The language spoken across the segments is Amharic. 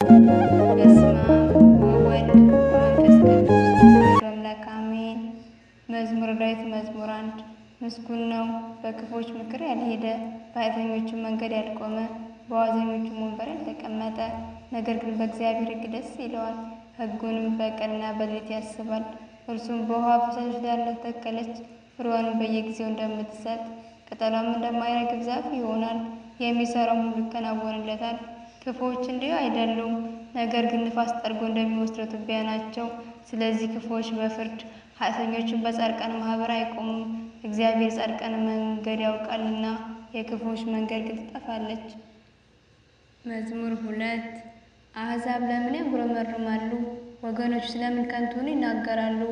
በስመ አብ ወወልድ ወመንፈስ ቅዱስ አሐዱ አምላክ አሜን። መዝሙረ ዳዊት መዝሙር 1። ምስጉን ነው በክፉዎች ምክር ያልሄደ፣ በኃጢአተኞችም መንገድ ያልቆመ፣ በዋዘኞችም ወንበር ያልተቀመጠ። ነገር ግን በእግዚአብሔር ሕግ ደስ ይለዋል፣ ሕጉንም በቀንና በሌሊት ያስባል። እርሱም በውኃ ፈሳሾች ዳር እንደተተከለች፣ ፍሬዋንም በየጊዜው እንደምትሰጥ፣ ቅጠሏም እንደማይረግፍ ዛፍ ይሆናል። የሚሠራውም ሁሉ ይከናወንለታል። ክፉዎች እንዲሁ አይደሉም፣ ነገር ግን ንፋስ ጠርጎ እንደሚወስደው ትቢያ ናቸው። ስለዚህ ክፉዎች በፍርድ ኃጢአተኞችም በጻድቃን ማኅበር አይቆሙም። እግዚአብሔር የጻድቃንን መንገድ ያውቃልና፣ የክፉዎች መንገድ ግን ትጠፋለች። መዝሙር 2። አሕዛብ ለምን ያጉረመርማሉ? ወገኖች ስለምን ከንቱን ይናገራሉ?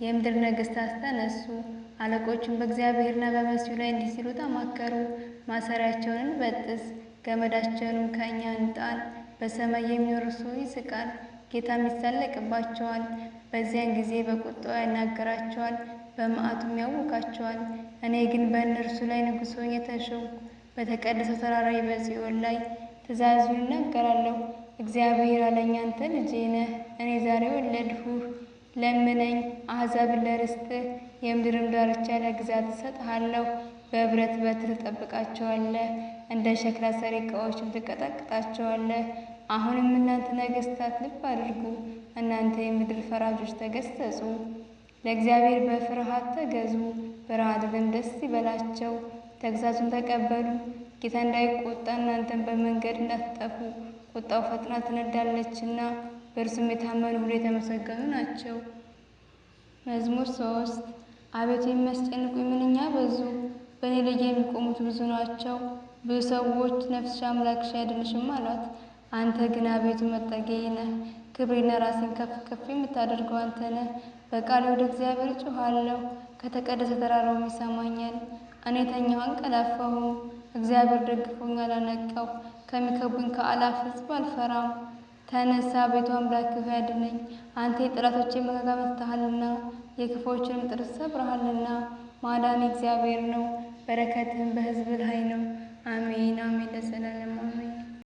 የምድር ነገሥታት ተነሱ፣ አለቆችም በእግዚአብሔርና በመሲሑ ላይ እንዲህ ሲሉ ተማከሩ። ማሰሪያቸውን እንበጥስ፣ ገመዳቸውንም ከእኛ እንጣል። በሰማይ የሚኖር እርሱ ይስቃል፣ ጌታም ይሳለቅባቸዋል። በዚያን ጊዜ በቁጣው ያናግራቸዋል፣ በመዓቱም ያውካቸዋል። እኔ ግን በእነርሱ ላይ ንጉሥ ሆኜ ተሾምኩ፣ በተቀደሰው ተራራዬ በጽዮን ላይ ትእዛዙን እናገራለሁ። እግዚአብሔር አለኝ፣ አንተ ልጄ ነህ፣ እኔ ዛሬ ወለድሁህ። ለምነኝ፣ አሕዛብን ለርስትህ፣ የምድርም ዳርቻ ለግዛት እሰጥሃለሁ። በብረት በትር ትጠብቃቸዋለህ፣ እንደ ሸክላ ሰሪ ዕቃዎችም ትቀጠቅጣቸዋለህ። አሁንም እናንተ ነገሥታት ልብ አድርጉ፣ እናንተ የምድር ፈራጆች ተገሠጹ። ለእግዚአብሔር በፍርሃት ተገዙ፣ በረዓድም ደስ ይበላቸው። ተግሣጹን ተቀበሉ፣ ጌታ እንዳይቆጣ እናንተም በመንገድ እንዳትጠፉ። ቁጣው ፈጥና ትነዳለችና፣ በእርሱም የታመኑ ሁሉ የተመሰገኑ ናቸው። መዝሙር 3። አቤቱ የሚያስጨንቁኝ ምንኛ በዙ! በእኔ ላይ የሚቆሙት ብዙ ናቸው። ብዙ ሰዎች ነፍስሽ አምላክሽ አያድንሽም አሏት። አንተ ግን አቤቱ መጠጊያዬ ነህ፣ ክብሬና ራሴን ከፍ ከፍ የምታደርገው አንተ ነህ። በቃሌ ወደ እግዚአብሔር እጮኻለሁ፣ ከተቀደሰ ተራራውም ይሰማኛል። እኔ ተኛሁ አንቀላፋሁም፣ እግዚአብሔር ደግፎኛል አነቃሁ። ከሚከቡኝ ከአእላፍ ሕዝብ አልፈራም። ተነሳ አቤቱ አምላኬ ሆይ አድነኝ። አንተ የጠላቶቼን መንጋጋ መትተሃልና የክፉዎችንም ጥርስ ሰብረሃልና። ማዳን የእግዚአብሔር ነው፣ በረከትህም በሕዝብ ላይ ነው። አሜን አሜን፣ ለዘላለሙ አሜን።